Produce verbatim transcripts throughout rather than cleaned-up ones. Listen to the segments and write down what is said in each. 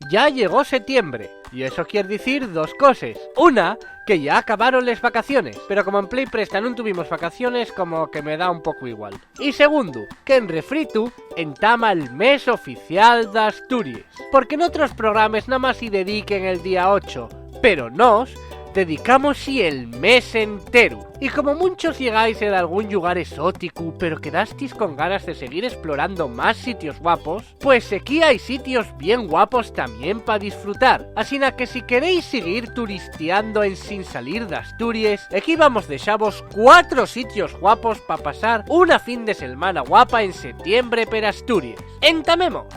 Ya llegó setiembre, y eso quier dicir dos coses. Una, que ya acabaron les vacaciones, pero como en Play Presta nun tuvimos vacaciones, como que me da un poco igual. Y segundu, que en refritu entama el mes oficial d'Asturies, porque n'otros programes namás-y dediquen el día ocho, pero nós dedicamos-y el mes enteru. Y como munchos llegáise d'algún llugar esóticu, pero quedastis con ganas de seguir esplorando más sitios guapos, pues equí hai sitios bien guapos tamién pa disfrutar. Asina que si queréis siguir turistiando ensin salir d'Asturies, equí vamos dexavos cuatro sitios guapos pa pasar una fin de selmana guapa en setiembre per Asturies. ¡Entamemos!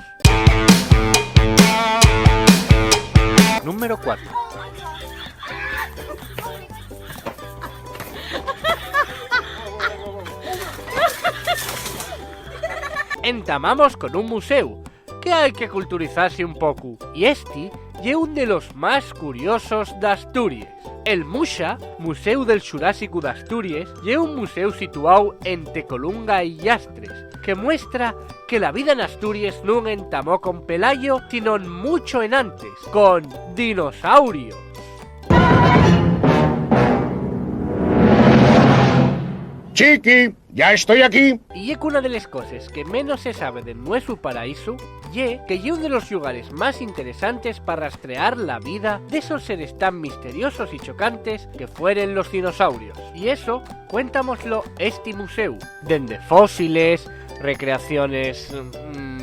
Número cuatro. Entamamos con un museu, que hai que culturizase un pocu, y esti ye un de los más curiosos d'Asturies. El MUXA, Museu del Xurásicu d'Asturies, ye un museu situáu ente Colunga y Llastres, que muestra que la vida n'Asturies nun entamó con Pelayo, sinón mucho enantes, con dinosaurios. Chiqui, ya estoy aquí. Y ye qu'una de les coses que menos se sabe del nuesu paraísu ye que ye un de los llugares más interesantes pa rastrear la vida d'esos seres tan misteriosos y chocantes que fueren los dinosaurios. Y eso cuéntamoslo esti museu, dende fósiles, recreaciones, mm,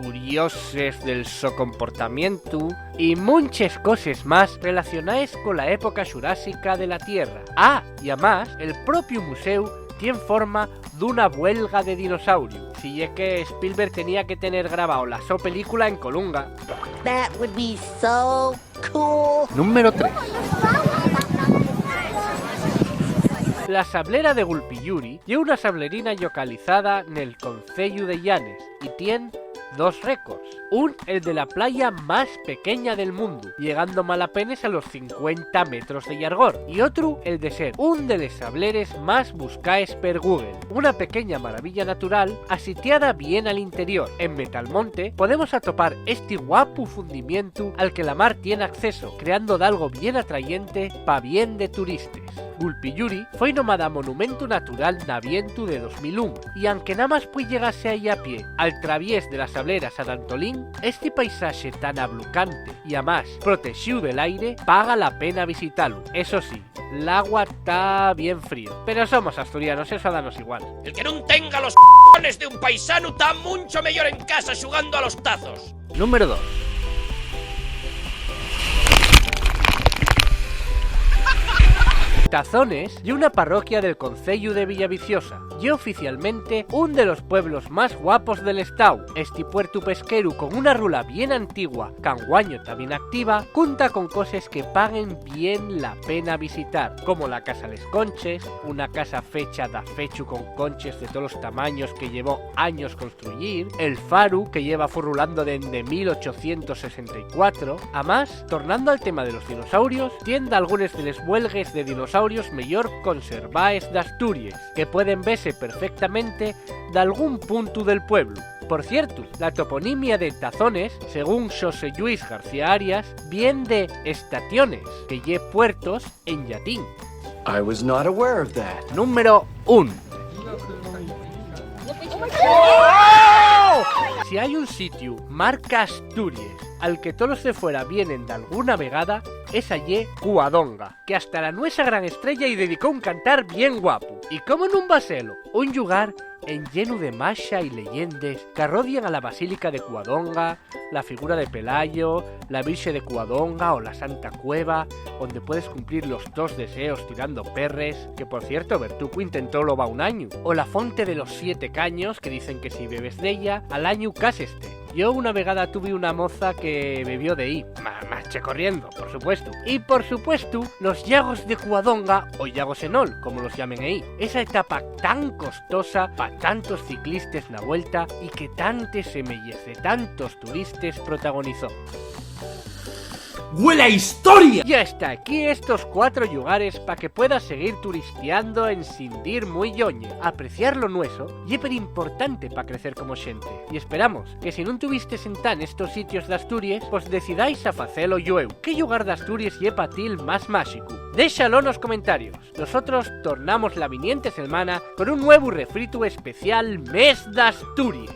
curioses del so comportamientu y munches coses más relacionaes cola época xurásica de la Tierra. Ah, y amás, el propiu museu tien forma d'una buelga de dinosauriu. Si ye que Spielberg tenía que tener grabao la so película en Colunga. That would be so cool. Número tres. La sablera de Gulpiyuri ye una sablerina llocalizada nel conceyu de Llanes y tien dos récords. Un, el de la playa más pequeña del mundu, llegando malapenes a los cincuenta metros de llargor, y otru, el de ser un de les sableres más buscaes per Google, una pequeña maravilla natural asitiada bien al interior. En Metalmonte podemos atopar esti guapu fundimientu al que la mar tien acceso, creando dalgo bien atrayente pa bien de turistes. Gulpiyuri foi nomada Monumentu Natural n'avientu de dos mil un, y anque namás pui llegase a-y a pie al traviés de la sablera San Antolín, esti paisaxe tan ablucante y, amás, protexíu del aire, paga la pena visitalu. Eso sí, l'agua ta bien frío, pero somos asturianos, eso danos igual. El que nun tenga los cojones de un paisanu ta muncho meyor en casa xugando a los tazos. Número dos. Tazones ye una parroquia del conceyu de Villaviciosa. Ye oficialmente un de los pueblos más guapos del estáu. Esti puertu pesqueru con una rula bien antigua, qu'anguaño ta bien activa, cunta con coses que paguen bien la pena visitar, como la Casa Les Conches, una casa fecha dafechu con conches de tolos tamaños que llevó años construyir, el faru, que lleva furrulando dende mil ochocientos sesenta y cuatro. Amás, tornando al tema de los dinosaurios, tien dalgunes de les buelgues de dinosaurios meyor conservaes d'Asturies, que pueden vese perfectamente d'algún puntu del pueblu. Por ciertu, la toponimia de Tazones, según Xosé Lluís García Arias, vien de estaciones, que ye puertos en llatín. I was not aware of that. Número un. Si hai un sitiu marca Asturies al que tolos de fuera vienen dalguna vegada, esa ye Cuadonga, que hasta la nuesa gran estrella-y dedicó un cantar bien guapu. Y cómo nun va selo, un llugar enllenu de maxa y lleyendes qu'arrodian a la Basílica de Cuadonga, la figura de Pelayo, la Virxe de Cuadonga o la Santa Cueva, onde puedes cumplir los tos deseos tirando perres, que, por cierto, Bertucu intentó-lo va un añu, o la Fonte de los Siete Caños, que dicen que si bebes d'ella, al añu cáseste. Yo una vegada tuvi una moza que bebió d'ehí, ma-, marché corriendo, por supuestu. Y, por supuestu, los llagos de Cuadonga, o llagos Enol, como los llamen ehí. Esa etapa tan costosa pa tantos ciclistes na vuelta y que tantes semeyes de tantos turistes protagonizó. ¡Güela historia! Y hasta aquí estos cuatro llugares pa que puedas seguir turistiando ensin dir mui lloñe. Apreciar lo nueso ye perimportante pa crecer como xente. Y esperamos que si nun tuvistes entá nestos sitios d'Asturies, pos decidáis a facelo llueu. ¿Qué llugar d'Asturies ye pa ti'l más máxicu? Déxalo nos comentarios. Nosotros tornamos la viniente selmana con un nuevu refritu especial Mes d'Asturies.